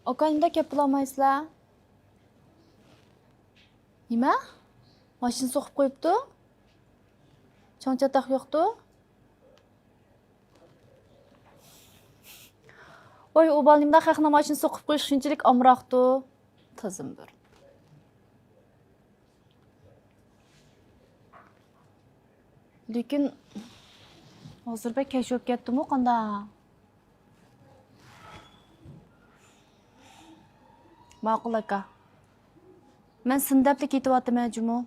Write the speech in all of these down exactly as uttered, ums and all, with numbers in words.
ئاكا، نېمىنداق كەپ بولالمايسىلەر؟ نېمە؟ ماشىنا سوقۇپ قويۇپتۇ؟ چاڭ-چاتاق يوقتۇ؟ ۋاي، ئۇ بالا نېمىنداق خەقنىڭ ماشىنا سوقۇپ قويۇشى شۇنچىلىك ئامراقتۇ؟ تازىمۇ بىر. لېكىن ھازىر بەك كەچ بولۇپ كەتتىمۇ، قانداق؟ ماقۇل ئاكا. مەن سىندەپلا كېتىۋاتىمەن جۇمۇ.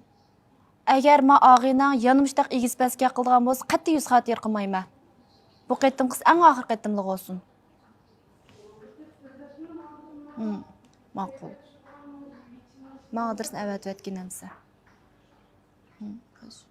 ئەگەر ما ئاغىنەڭ يەنە مۇشۇنداق ئېگىز-پەسكە قىلىدىغان بولسا، قەتئىي يۈز خاتىرە قىلمايمەن. بۇ قېتىمقىسى ئەڭ ئاخىرقى قېتىملىق بولسۇن. ھىم، ماقۇل. ماڭا ئادرېسنى ئەۋەتىۋەتكىن ئەمىسە. ھىم، خوش.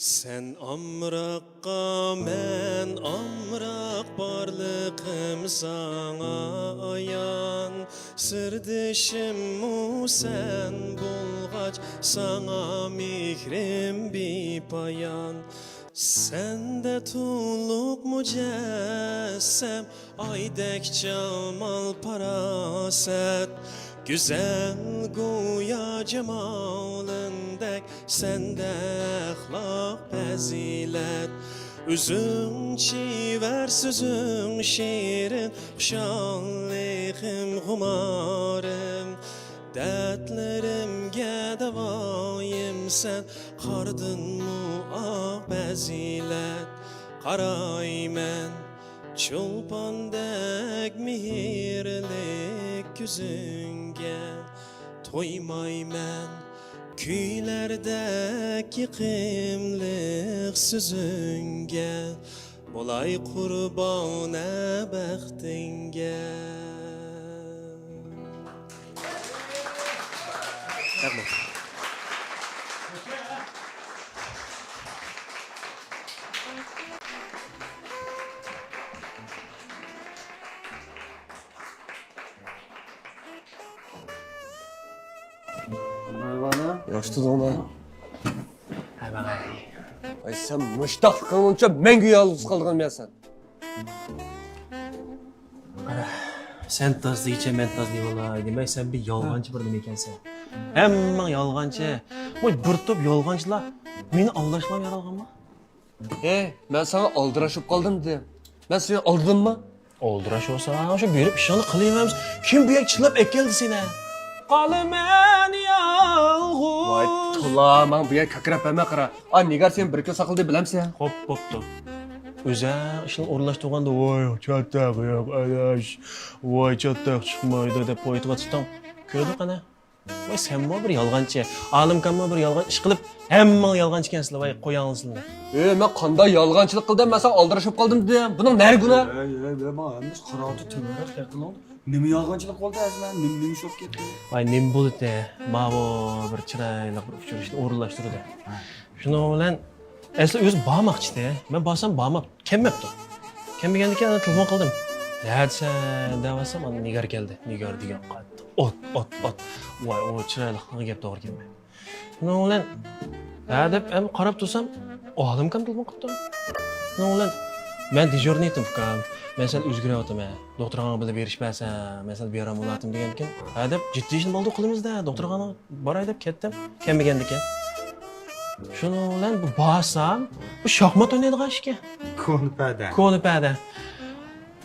سەن ئامراققا مەن ئامراق، بارلىقىم ساڭا ئايان. سىردىشىممۇ سەن بولغاچ، ساڭا مېھرىم بىپايان. سەندە تولۇق مۇجەسسەم ئايدەك جامال پاراسەت، گۈزەل گويا جامالىڭدەك سەندە ئەخلاق پەزىلەت. ئۆزۈڭ چېۋەر، سۆزۈڭ شېرىن، خۇشاللىقىم، خۇمارىم، دەردلىرىمگە داۋايىم سەن، قاردىنمۇ ئاق پەزىلەت. قارايمەن چولپاندەك مېھىرلىك كۆزۈڭگە، تويمايمەن كۈيلەردەك يېقىملىق سۆزۈڭگە، بولاي قۇربانە بەختىڭگە. رەھمەت. ياخشى تۇردۇڭلار. ۋاي، سەن مۇشتاقلىقىڭنىڭچە مەڭگۈ يالغۇز قالىدىغان مەنسەن. قارا، سەن تاز دېگىچە مەن تاز دېۋالاي دېمەي، سەن بىر يالغانچى بىر نېمە ئىكەنسەن. ھەممىڭ يالغانچى. ۋاي، بىر توپ يالغانچىلار مېنى ئالداشلارمۇ يارالغانما؟ ھەي، مەن ساڭا ئالدىراش بولۇپ قالدىم دېدىم. مەن سېنى ئالدىدىممۇ؟ ئالدىراش بولسا، شۇ بېرىپ ئىشىڭنى قىلىۋەرمىسە، كىم بۇ يەرگە چىللاپ ئەكەلدى سېنى؟ قالىمەن يالغۇز. ۋاي تولا، ماڭا بۇ يەرگە كاكىراپ بەرمە قارا. ئا، نىگار سېنى بىر كۈن ساقلىدى بىلەمسەن؟ خوپ، بوپتۇ. ئۆزەڭ ئىشىڭنى ئورۇنلاشتۇرغاندا، ۋاي چاتاق ياق ئاداش، ۋاي چاتاق چىقمايدۇ دەپ قويۇۋاتسىتىڭ. كۆردۇق ئەنە. ۋاي، سەنمۇ بىر يالغانچى، ئالىمكانمۇ بىر يالغان ئىش قىلىپ، ھەممىڭ يالغانچى ئىكەنسىلەر، ۋاي، قوياڭلىسىلەر. ئى، مەن قانداق يالغانچىلىق قىلدىم؟ مەن ساڭا ئالدىراش بولۇپ قالدىم دېدىم. بۇنىڭ نەرى گۇناھ؟ ئەي، ئەي، ئەي، ماڭا ھەممىسى قاراۋاتىدۇ، تۆۋەنرەك قىلىڭ. نېمە يالغانچىلىق بولدى، ئەزمە؟ نېمە، نېمە ئىش بولۇپ كەتتى؟ ۋاي، نېمە بولدى؟ ماۋۇ بىر چىرايلىق بىر ئۇچرىشىشنى ئورۇنلاشتۇردى. ھە. شۇنىڭ بىلەن ئەسلى ئۆزى بارماقچىدى. مەن بارسام بارماپتۇ. كەلمەپتۇ. كەلمىگەندىكىن ئانا تېلېفون قىلدىم. نەدىسەن دەۋاتسام، ئانا نىگار كەلدى. نىگار دېگەن قاتتىق ئوت، ئوت، ئوت. ۋاي، ئۇ چىرايلىقلارغا گەپ توغرا كەلمەيدۇ. شۇنىڭ بىلەن ھە دەپ ھەم قاراپ تۇرسام، ئالىمكام تېلېفون قىپتۇ. شۇنىڭ بىلەن مەن دېژۇرنىي ئىدىم، ئۇكام. مەن سەل ئۆزگىرىۋاتىمەن. دوختۇرخانىغا بىللە بېرىشىپ بەرسەم، مەن سەل بىئارام بولۇۋاتىمەن دېگەنكىن، ھە دەپ جىددىي ئىشنى بالدۇر قىلىمىز-دە، دوختۇرخانىغا باراي دەپ كەتتىم. كەلمىگەندىكىن. شۇنىڭ بىلەن بۇ بارسام، بۇ شاھمات ئوينايدىغان ئىكەن. كونا پەدە. كونا پەدە.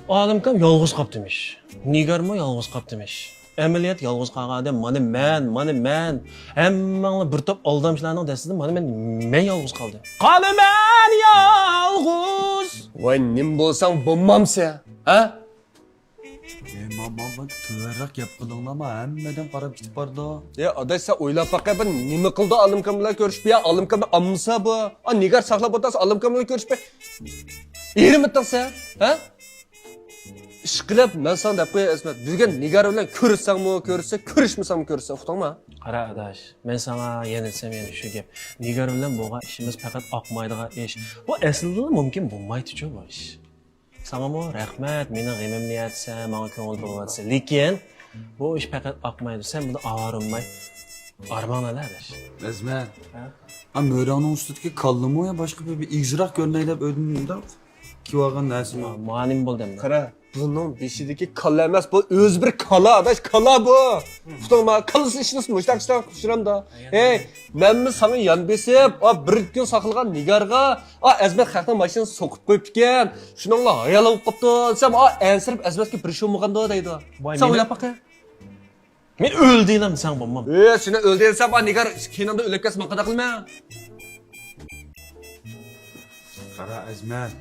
ئالىمكام يالغۇز قاپتىمىش. نىگارمۇ يالغۇز قاپتىمىش. ئەمەلىيەت يالغۇز قالغان ئادەم مانا مەن، مانا مەن. ھەممەڭلار بىر توپ ئالدامچىلارنىڭ دەستىدە، مانا مەن، مەن يالغۇز قالدىم. قالىمەن يالغۇز. ۋاي، نېمە بولساڭ بولمامسەن، ھە؟ ئەي، ما، ما، ما، تۆۋەنرەك گەپ قىلىڭلار، ما، ھەممە ئادەم قاراپ كېتىپ بارىدۇ. ئەي، ئاداش، سەن ئويلاپ باقە، بىر نېمە قىلدى ئالىمكان بىلەن كۆرۈشۈپ؟ يا، ئالىمكان بىر ئاممىسا بۇ. ئا، نىگار ساقلاپ ئولتۇرسا، ئالىمكان بىلەن كۆرۈشۈپ ئېرىمىتىڭ سەن، ھە؟ ئىشقىلىپ، مەن ساڭا دەپ قوياي، ئەزمەت. بۈگۈن نىگار بىلەن كۆرۈشسەڭمۇ كۆرۈشسە، كۆرۈشمىسەڭمۇ كۆرۈشسە، ئۇقتۇڭما؟ قارا، ئاداش، مەن ساڭا يەنە دېسەم، يەنە شۇ گەپ. نىگار بىلەن بولغان ئىشىمىز پەقەت ئاقمايدىغان ئىش. بۇ ئەسلىدىلا مۇمكىن بولمايتتىچۇ بۇ ئىش. ساڭىمۇ رەھمەت، مېنىڭ غېمىمنى يەتسە، ماڭا كۆڭۈل بۆلۈۋاتىسەن. لېكىن، بۇ ئىش پەقەت ئاقمايدۇ. سەن بۇنى ئاۋارە بولماي، ئارماڭلا ئاداش. ئەزمەت. ھە؟ ئا، مۆرەڭنىڭ ئۈستىدىكى كاللىمۇ يا باشقا بىر، بىر ئېگىزراق كۆرۈنەي دەپ ئۆيدىن مۇنداق كىيىۋالغان نەرسىمۇ؟ ماڭا نېمە بولدى ئەمدى؟ قارا، بۇنىڭ بېشىدىكى كاللا ئەمەس، بۇ ئۆزى بىر كالا، ئاداش، كالا بۇ. ئۇقتۇڭما؟ كاللىسى ئىشلىسۇن، مۇشۇنداق ئىشلار قىلىپ يۈرەمدۇ؟ ھەي، مەنمۇ ساڭا يان بېسىپ، ئا، بىر كۈن ساقلىغان نىگارغا، ئا، ئەزمەت خەقنىڭ ماشىنىسىنى سوقۇپ قويۇپتىكەن، شۇنىڭلا ھايالان بولۇپ قاپتۇ دېسەم، ئا، ئەنسىرەپ ئەزمەتكە بىر ئىش بولمىغاندۇ دەيدۇ. ۋاي، سەن مېنى ئويلاپ باقە. مەن ئۆلدى دېسەڭ بولمام. ئەي، سېنى ئۆلدى دېسەم، ئا، نىگار كەينىڭدىن ئۆلۈپ كەتسە، ماڭا قانداق قىلىمەن؟ قارا، ئەزمەت.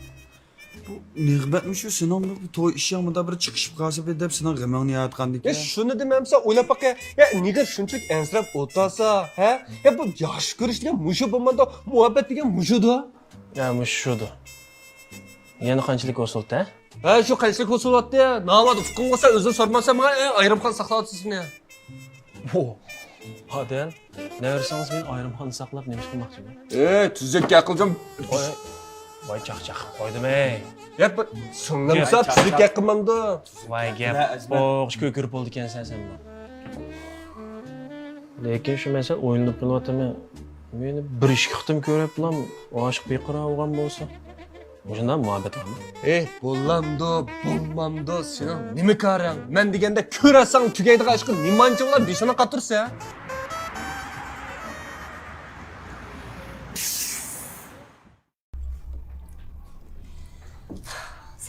بۇ نېغىبەتمۇ شۇ سېنىڭ بۇ توي ئىشىڭ مۇنداق بىر چىقىشىپ قالسا بىر دەپ سېنىڭ غېمىڭنى يەۋاتقاندىكەن. يا، شۇنى دېمەمسەن، ئويلاپ باقە. يا، نىگار شۇنچىلىك ئەنسىرەپ ئولتۇرسا، ھە؟ يا، بۇ ياخشى كۆرۈش دېگەن مۇشۇ بولمامدۇ؟ مۇھەببەت دېگەن مۇشۇدۇ. يا، مۇشۇ شۇدۇ. يەنە قانچىلىك ھوسۇلتە؟ ھە، شۇ قانچىلىك ھوسۇلۋاتتى. ناۋادا ئۇققۇڭ بولسا ئۆزۈڭ سورىمامسەن ماڭا، ئەي، ئايرىم خان ساقلاۋاتىسىز مېنى. ۋو، ئادەل، نەۋرىسىڭىز مېنى ئايرىم خاندا ساقلاپ نېمە ئىش قىلماقچى بۇ؟ ئەي، تۈزۈك گەپ قىلجام. ۋاي، ۋاي، چاقچاق قىلىپ قويدۇم ئەي. گەپ سىڭلىمسا تۈزۈك گەپ قىلمامدۇ؟ ۋاي، گەپ ئوخشاش كۆكىرىپ بولىدىكەنسەن سەن بۇ. لېكىن شۇ مەن سەل ئويلىنىپ قېلىۋاتىمەن. مېنى بىر ئىككى قېتىم كۆرۈپلا ئاشىق بىقارار بولغان بولسا. مۇشۇنداق مۇھەببەت بارمۇ؟ ئېھ، بولامدۇ، بولمامدۇ، سېنىڭ نېمە كارىڭ؟ مەن دېگەندە كۆرەرسەن تۈگەيدىغان ئىشقا نېمانچە بىلەن بېشىڭنى قاتۇرىسەن؟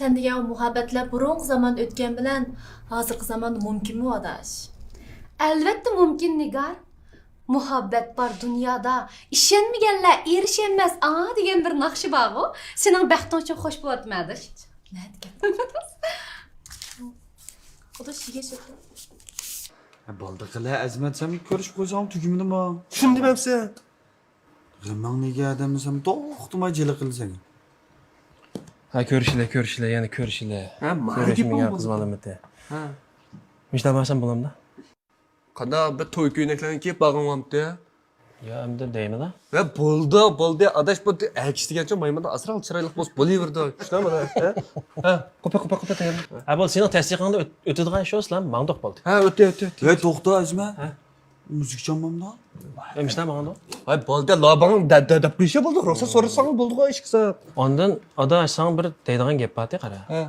سەن دېگەن ئۇ مۇھەببەتلەر بۇرۇنقى زامان ئۆتكەن بىلەن ھازىرقى زاماندا مۇمكىنمۇ، ئاداش؟ ئەلۋەتتە مۇمكىن، نىگار. مۇھەببەت بار دۇنيادا، ئىشەنمىگەنلەر ئېرىشەلمەس ئاڭا دېگەن بىر ناخشا بارغۇ. سېنىڭ بەختىڭ ئۈچۈن خوش بولۇۋاتىمەن، ئاداش. نەدىكەن؟ ئاداش، يېگەن شەكىل. بولدى قىلە، ئەزمەت، سەن كۆرۈشۈپ قويساڭ تۈگىمىدىمۇ؟ شۇنى دېمەمسەن. غېمىڭنى يېگەن ئادەمنى سەن توختىماي جىلە قىلىسەن. ھە، كۆرۈشىلى، كۆرۈشىلى، يەنە كۆرۈشىلى. ھە، ما گېپىڭ كۆرۈشمىگەن بولدى. قىز بالىمىتى. ھە. مۇشۇنداق بارسام بولامدا؟ قانداق بىر توي كۆينەكلەرنى كىيىپ بارغىن بولامتى؟ يا، ئەمدى دەيمىلا. ھە، بولدى، بولدى. ئاداش، بۇ ئەركىش دېگەنچۇ مايمۇندىن ئازراق چىرايلىق بولسا بولۇۋېرىدۇ. شۇنداقمۇ؟ ھە؟ ھە. قوپا، قوپا، قوپا، تەييار. ھە، بولدى، سېنىڭ تەستىقىڭدا ئۆت-، ئۆتىدىغان ئىش ئىسلام، ماڭدۇق بولدى. ھە، ئۆتتى، ئۆتتى، ئۆتتى. ھە، توختا، ئەزمە. ھە. مۇزىكا چالمامدۇ؟ ھە، مۇشۇنداق ماڭىدۇ. ھاي، بولدى، لاباڭ دە-، دە-، دەپ قويۇشى بولدى. رۇخسەت سورىساڭ بولدىغۇ، ئىشىكسا. ئاندىن، ئاداش، ساڭا بىر دەيدىغان گەپ بارتى، قارا. ھە.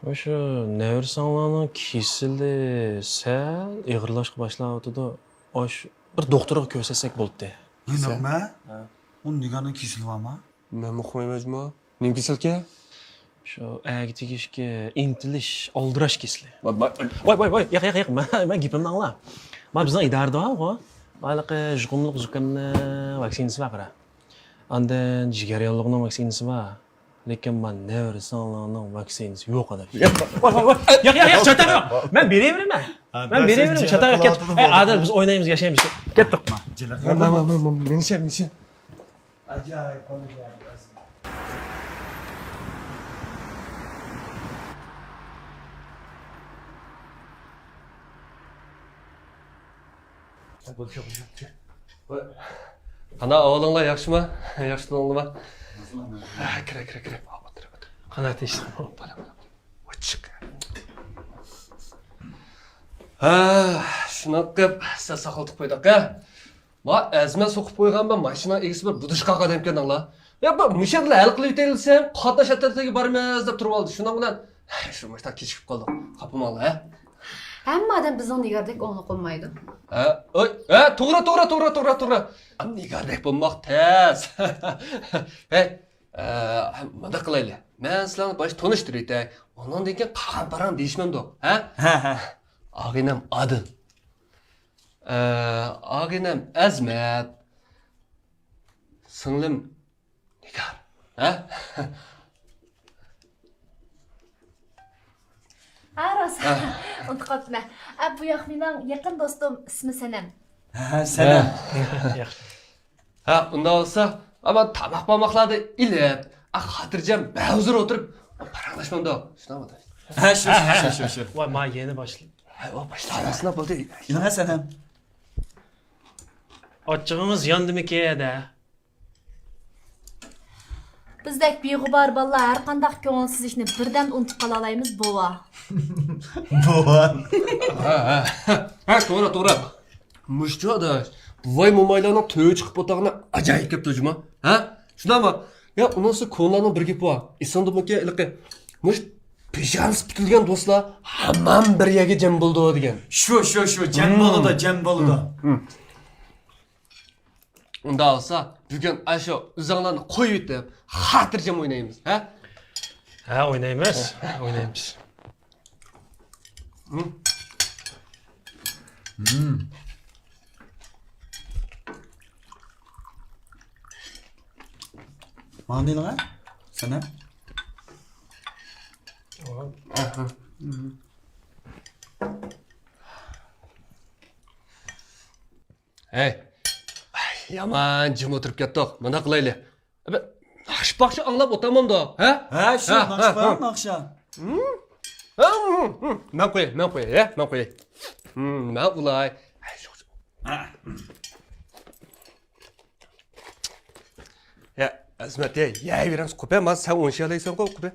مۇشۇ نەۋرىسىڭلارنىڭ كېسىلى سەل ئېغىرلاشقا باشلاۋاتىدۇ. ئاشۇ بىر دوختۇرغا كۆرسەتسەك بولدى. نېمە؟ ھە. ئۇ نىگارنىڭ كېسىلى بارمۇ؟ مەنمۇ ئۇقمايمەن جۇمۇ. نېمە كېسەلكەن؟ شۇ ئەرگە تېگىشكە ئىنتىلىش، ئالدىراش كېسىلى. ۋاي، ۋاي، ۋاي. ۋاي، ۋاي، ۋاي، ياق، ياق، ياق، ياق. مانا، مانا گېپىمنى ئاڭلا. مانا بىزنىڭ ئىدارىدە بارغۇ. ھېلىقى يۇقۇملۇق زۇكامنىڭ ۋاكسىنىسى بار، قارا. ئاندىن جىگەر ياللۇغىنىڭ ۋاكسىنىسى بار. لېكىن مانا نەۋرە سىڭلىڭنىڭ ۋاكسىنىسى يوق، ئاداش. ۋاي، ۋاي، ۋاي. ياق، ياق، ياق، چاتاق يوق. مەن بېرىۋېرىمەن. ھە، مەن بېرىۋېرىمەن، چاتاق يوق. كەت. ئەي، ئادىل، بىز ئوينايمىز، ياشايمىز. كەتتۇق. مەن، مەن، مەن، مەن، مېنىڭچە، مېنىڭچە. ئاجايىپ، ئاجايىپ. قانا، ئەھۋالىڭلار ياخشىما؟ ياخشى تۇردۇڭلارما؟ ھە، كىرە، كىرە، كىرە. ئولتۇر، ئولتۇر. قانا، تىنچلىقمۇ؟ بالا، بالا، بالا. ھە، شۇنداق قىلىپ سەل ساقلىتىپ قويدۇق، ھە؟ ما ئەزمە سوقۇپ قويغان بىر ماشىنا ئىگىسى بىر بۇدۇشقاق ئادەمكەن، ئاڭلا. يا، بىر مۇشۇ يەردىلا ھەل قىلىۋېتەيلى دېسەم، قاتناش ئەترىتىگە بارىمىز دەپ تۇرۇۋالدى. شۇنىڭ بىلەن، ھەي، شۇ مۇشتاق كېچىكىپ قالدۇق. خاپا بولماڭلار، ھە؟ ھەممە ئادەم بىزنىڭ نىگاردەك ئوڭلۇق بولمايدۇ. ھە؟ ئوي، ھە، توغرا، توغرا، توغرا، توغرا، توغرا. نىگاردەك بولماق تەس. ھەي، ئە، مۇنداق قىلايلى. مەن سىلەرنى باش تونۇشتۇرۇۋېتەي. ئۇنىڭدىن كېيىن قاغان پاراڭ دېيىشمەمدۇق، ھە؟ ھە، ھە. ئاغىنەم ئادىل. ئە، ئاغىنەم ئەزمەت. سىڭلىم نىگار. ھە؟ ھە، راست. ئۇنتۇپ قاپتىمەن. ئە، بۇ ياق مېنىڭ يېقىن دوستۇم، ئىسمى سەنەم. ھە، سەنەم. ھە، ئۇنداق بولسا، ئامان تاماق پاماقلارنى ئېلىپ، ئا، خاتىرجەم، بەھۇزۇر ئولتۇرۇپ، پاراڭلاشمامدۇ؟ شۇنداقمۇ؟ ھە، شۇ، شۇ، شۇ، شۇ، شۇ. ۋاي، ما يەنە باشلىدى. ھە، ۋا، باشلىدى. شۇنداق بولدى. ئېلىڭە سەنەم. ئاچچىقىڭىز ياندىمىكى دە؟ بىزدەك بىغۇبار بالىلار ھەرقانداق كۆڭۈلسىز ئىشنى بىردەمدە ئۇنتۇپ قالالايمىز، بوۋا. بوۋا. ھە، ھە. ھە، توغرا، توغرا. مۇشۇ ئاداش، بوۋاي مومايلارنىڭ تۆۋە چىقىپ ئولتۇرغىنى ئاجايىپ كەپتۇ جۇما. ھە؟ شۇنداقمۇ؟ يا، ئۇنىڭسى كونىلارنىڭ بىر گېپى بار. ئېسىڭدىمىكىن، ھېلىقى، مۇشۇ پېشانىسى پۈتۈلگەن دوستلار ھامان بىر يەرگە جەم بولىدۇ دېگەن. شۇ، شۇ، شۇ، جەم بولىدۇ، جەم بولىدۇ. ئۇنداق بولسا، بۈگۈن ئاشۇ ئۆزۈڭلارنى قويۇۋېتىپ، خاتىرجەم ئوينايمىز، ھە؟ ھە، ئوينايمىز، ئوينايمىز. ماڭا دېيىلغە، سەنە. ھەي، يامان جىم ئولتۇرۇپ كەتتۇق. مۇنداق قىلايلى. ناخشا-پاخشا ئاڭلاپ ئولتۇرمامدۇ، ھە؟ ھە، شۇ ھە، ناخشا ھە، ھە. ناخشا. ھىم؟ ھىم، ھىم، ھىم. مەن قوياي، مەن قوياي، ھە؟ مەن قوياي. ھىم، مەن ئۇلاي. ھەي، شۇ. يا، ئەزمەت، يەيۋېرىمىز، قوپە، ما، سەن ئوڭشىيالايسەنغۇ، قوپە.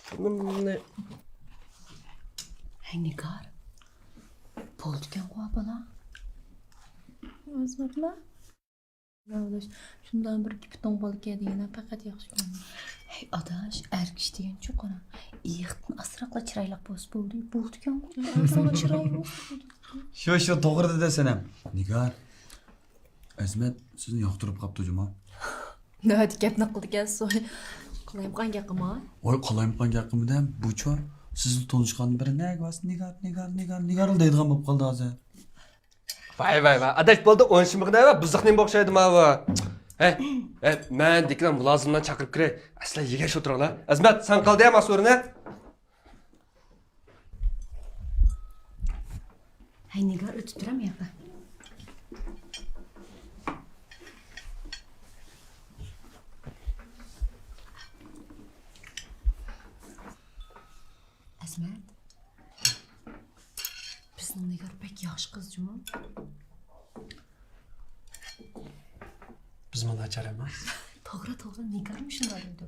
تېلېفونۇمنى. ھەي، نىگار. بولىدىكەنغۇ، بالا. ئەزمەتمۇ؟ شۇنداق بىر تىپىتىڭ بالىكەن دېگىنە پەقەت ياخشى كۆرىمەن. ھەي، ئاداش، ئەر كىشى دېگەن چوقۇر ئېيىقتىن ئازراقلا چىرايلىق بولسا بولدى. بولىدىكەنغۇ. ئازراق چىرايلىق بولسا بولدى. شۇ، شۇ، توغرا دېدى سەنەم. نىگار، ئەزمەت سىزنى ياقتۇرۇپ قاپتۇ جۇما. نۆۋەتتە گەپنى قىلىدىكەنسىز. قالايمىقان گەپ قىلماڭ. ۋاي، قالايمىقان گەپ قىلمىدىم. بۇچۇ سىزنى تونۇشقاندىن بېرى نەگە بارسا نىگار، نىگار، نىگار، نىگارلا دەيدىغان بولۇپ قالدى ھازىر. ۋاي، ۋاي، ۋاي. ئاداش، بولدى، ئوڭشىمىغىن ھە، بۇزۇق نېمە ئوخشايدۇ ماۋۇ. ھەي، ھەي، مەن دېكىنىڭ مۇلازىملارنى چاقىرىپ كىرەي. ئەسلى يېگەچ ئولتۇرۇڭلار. ئەزمەت، سەن قالدى ھە، ماس ئورنى. ھەي، نىگار، ئۆتۈپ تۇرام ياقا. ئەزمەت. بىزنىڭ نىگار بەك ياخشى قىز جۇمۇ. بىزمۇ ناچار ئەمەس. توغرا، توغرا، نىگارمۇ شۇنداق دەيدۇ.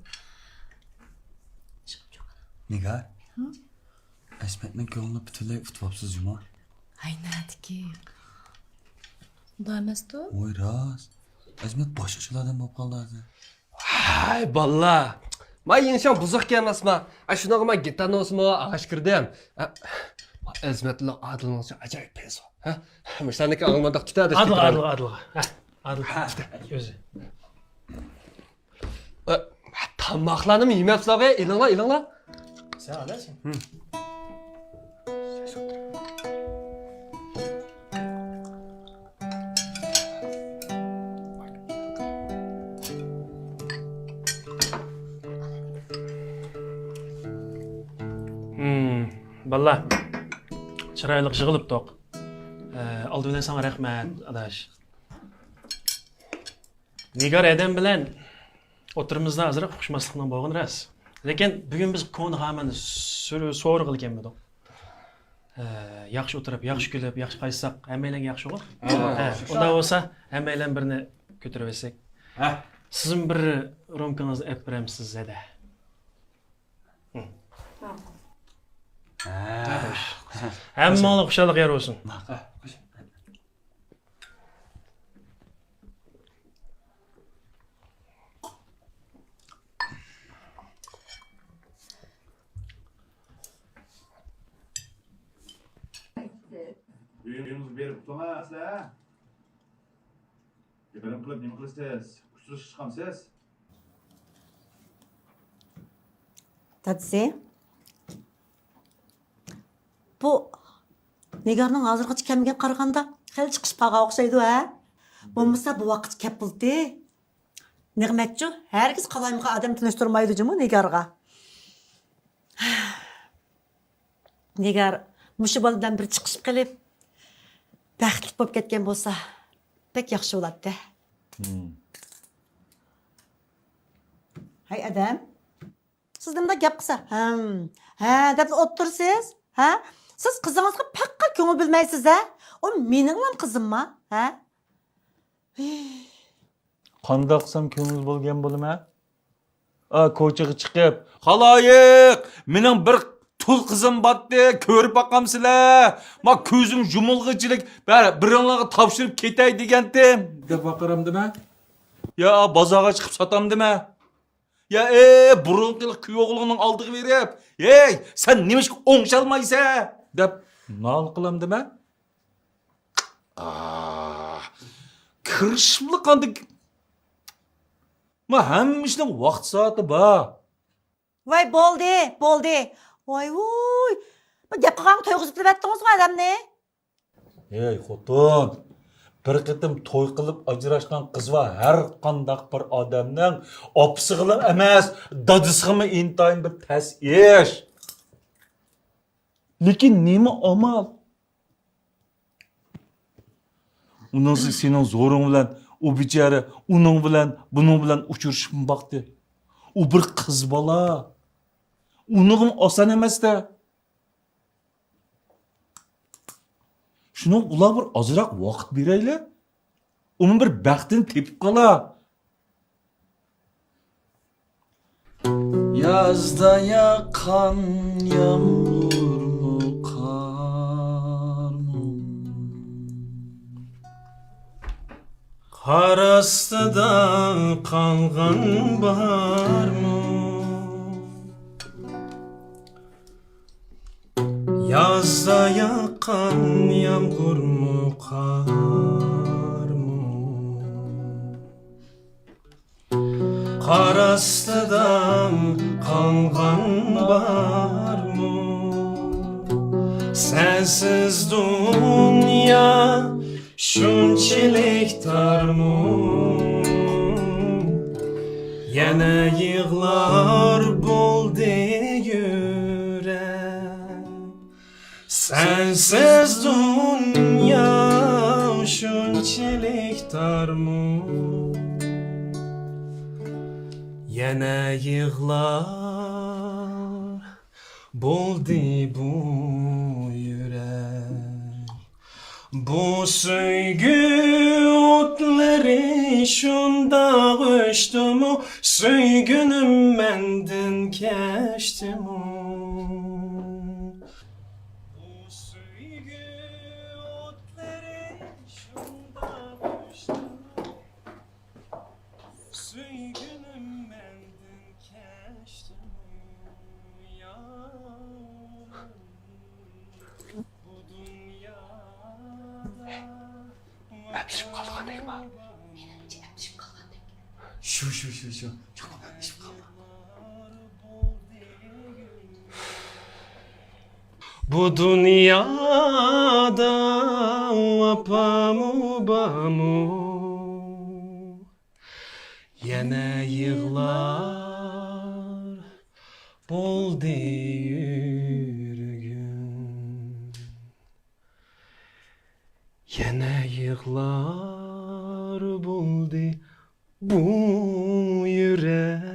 نىگار، ھە؟ ئەزمەتنىڭ كۆڭلىنى پۈتۈنلەي ئۇتۇۋاپسىز جۇمۇ. ھەي، نەدىكى؟ ئۇنداق ئەمەستۇ؟ ۋاي، راست. ئەزمەت باشقىچىلا ئادەم بولۇپ قالدى ھازىر. ھەي، بالىلار! ما يېڭىشاڭ بۇزۇقكەن ئەمەسما؟ ئە، شۇنىڭغا ما گىتارنى ئوسىمۇ ئاغاش كىردىم. ئە، ئەزمەتلىك ئادىلنىڭچە ئاجايىپ پەيزى بار. ھە؟ مۇشۇلارنىڭكى ئاڭلىمانداق تۇتە. ئادىلغا، ئادىلغا، ئادىلغا. ھە، ئادىل. ھە. ئۆزى. ئە، تاماقلارنىمۇ يېمەپسىلەرغۇ؟ ئېلىڭلار، ئېلىڭلار. سەن ئالىسەن. ھىم. ھىم، بالىلار، چىرايلىق يىغىلىپتۇق. ئە، ئالدى بىلەن ساڭا رەھمەت، ئاداش. نىگار ھەدەم بىلەن ئوتتۇرىمىزدا ئازراق ئۇقۇشماسلىقنىڭ بولغىنى راست. لېكىن بۈگۈن بىز كونا خاماننى سور-، سورىغىلى كەلمىدۇق. ھە، ياخشى ئولتۇرۇپ، ياخشى كۈلۈپ، ياخشى قايتساق، ھەممەيلەنگە ياخشىغۇ؟ ھە، ھە، شۇ. ئۇنداق بولسا، ھەممەيلەن بىرنى كۆتۈرۈۋەتسەك. ھە. سىزمۇ بىر رومكىڭىزنى ئېلىپ بېرەمسىز زادە؟ ھە. ھەممىڭلار خۇشاللىق يار بولسۇن. ئۆيىڭىزگە بېرىپ ئۇخلىمايسىلەر؟ گىرىم قىلىپ نېمە قىلىسىز؟ ئۇچرىشىپ چىقامسىز؟ دادىسى، بۇ نىگارنىڭ ھازىرغىچە كەلمىگەن قارىغاندا خېلى چىقىشىپ قالغان ئوخشايدۇ ھە؟ بولمىسا بۇ ۋاقىتتا كەپ بولدى. نېمەتچۇ، ھەرگىز قالايمىقان ئادەم تونۇشتۇرمايدۇ جۇمۇ نىگارغا. نىگار مۇشۇ بالا بىلەن بىر چىقىشىپ قېلىپ، بەختلىك بولۇپ كەتكەن بولسا، بەك ياخشى بولاتتى. ھەي ئادەم، سىز نېمىنداق گەپ قىلسا، ھەم، ھە دەپلا ئولتۇرىسىز؟ ھە؟ سىز قىزىڭىزغا پەققە كۆڭۈل بۆلمەيسىز ھە؟ ئۇ مېنىڭلا قىزىمما؟ ھە؟ قانداق قىلسام كۆڭۈل بۆلگەن بولىمەن؟ ئا، كوچىغا چىقىپ، خالايىق، مېنىڭ بىر تۇل قىزىم باتتى، كۆرۈپ باقامسىلەر؟ ما كۆزۈم يۇمۇلغىچىلىك بىر، بىرىڭلارغا تاپشۇرۇپ كەتەي دېگەنتىم، دەپ ۋارقىرامدىمەن؟ يا بازارغا چىقىپ ساتامدىمەن؟ يا، ئەي، بۇرۇنقى كۈيئوغلۇڭنىڭ ئالدىغا بېرىپ، ھەي، سەن نېمىشقا ئوڭشالمايسەن؟ دەپ نالە قىلامدىمەن؟ ئاھ، كىرىشىپلا قانداق؟ ما ھەممە ئىشنىڭ ۋاقتى سائىتى بار. ۋاي، بولدى، بولدى. ۋاي ۋۇي. بۇ گەپ قىلغانغا تويغۇزۇپ بېرىۋەتتىڭىزغۇ ئادەمنى. ھەي خوتۇن، بىر قېتىم توي قىلىپ ئاجراشقان قىزلار ھەر قانداق بىر ئادەمنىڭ ئاپىسىغىلا ئەمەس، دادىسىغىمۇ ئىنتايىن بىر تەس ئىش. لېكىن نېمە ئامال؟ ئۇنىڭسى سېنىڭ زورۇڭ بىلەن ئۇ بىچارە ئۇنىڭ بىلەن، بۇنىڭ بىلەن ئۇچرىشىپمۇ باقتى. ئۇ بىر قىز بالا. ئۇنىڭمۇ ئاسان ئەمەس-دە. شۇنىڭ ئۇلار بىر ئازراق ۋاقىت بېرەيلى. ئۇمۇ بىر بەختىنى تېپىپ قالا. يازدا ياغقان يامغۇرمۇ، قارمۇ؟ قار ئاستىدا قالغان بارمۇ؟ يازدا ياغقان يامغۇرمۇ، قارمۇ؟ قار ئاستىدا قالغان بارمۇ؟ سەنسىز دۇنيا شۇنچىلىك تارمۇ؟ يەنە يىغلار بولدى يۈرەك. سەنسىز دۇنيا شۇنچىلىك تارمۇ؟ يەنە يىغلار بولدى بۇ يۈرەك. بۇ سۆيگۈ ئوتلىرى شۇنداق ئۆچتىمۇ، سۆيگۈنۈم مەندىن كەچتىمۇ؟ بۇ سۆيگۈ ئوتلىرى شۇنداق ئۆچتىمۇ، سۆيگۈنۈم مەندىن كەچتىمۇ يا؟ بۇ دۇنيادا ئەپلىشىپ قالغاندەكما؟ مېنىڭچە ئەپلىشىپ قالغاندەك. شۇ، شۇ، شۇ، شۇ. چوقۇم ئەپلىشىپ قالغان. بۇ دۇنيادا ۋاپامۇ بارمۇ؟ يەنە يىغلار بولدى يۈرىكىم. يەنە يىغلار بولدى بۇ يۈرەك.